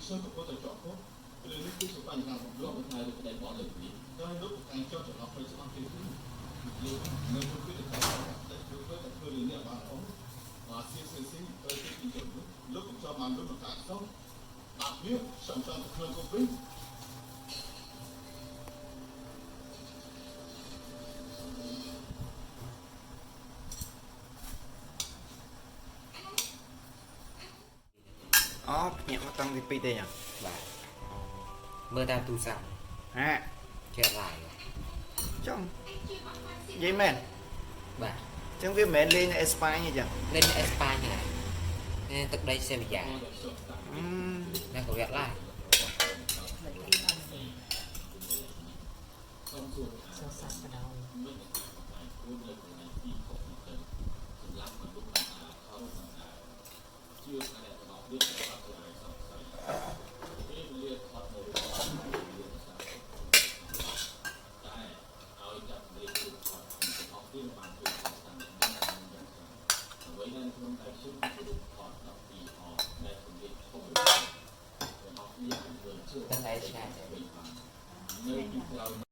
ខ្ញុំកំពុងតែជាប់គុកពេលនេះគឺជាបញ្ហារបស់លោកថាលោកដែលបនលើនេះតើលោកតែចង់ចំណោះទៅស្អប់ទេលោកនៅក្នុងពេលតែតែលោកតែធ្វើរឿងនេះបានអូបាទសៀសៀសទៅទីទីលោកក៏ចង់បានលោកមកកាត់សោះបាទវាខ្ញុំចង់ទៅក្នុងគុកវិញ អូភ្ញាក់មកតាំងពី2ទេចឹង បាទមើលតាមទូរស័ព្ទ ហា ជាក់ឡាយ ចង់និយាយមែន បាទ ចឹងវាមិនមែនលេងនៅអេស្ប៉ាញទេចឹង លេងនៅអេស្ប៉ាញហ្នឹងហើយទឹកដីសេវីយ៉ា អឺ ណាក៏វាក់ឡាយ សរស័ព្ទបដ ாய் ตั้งแต่ชาติ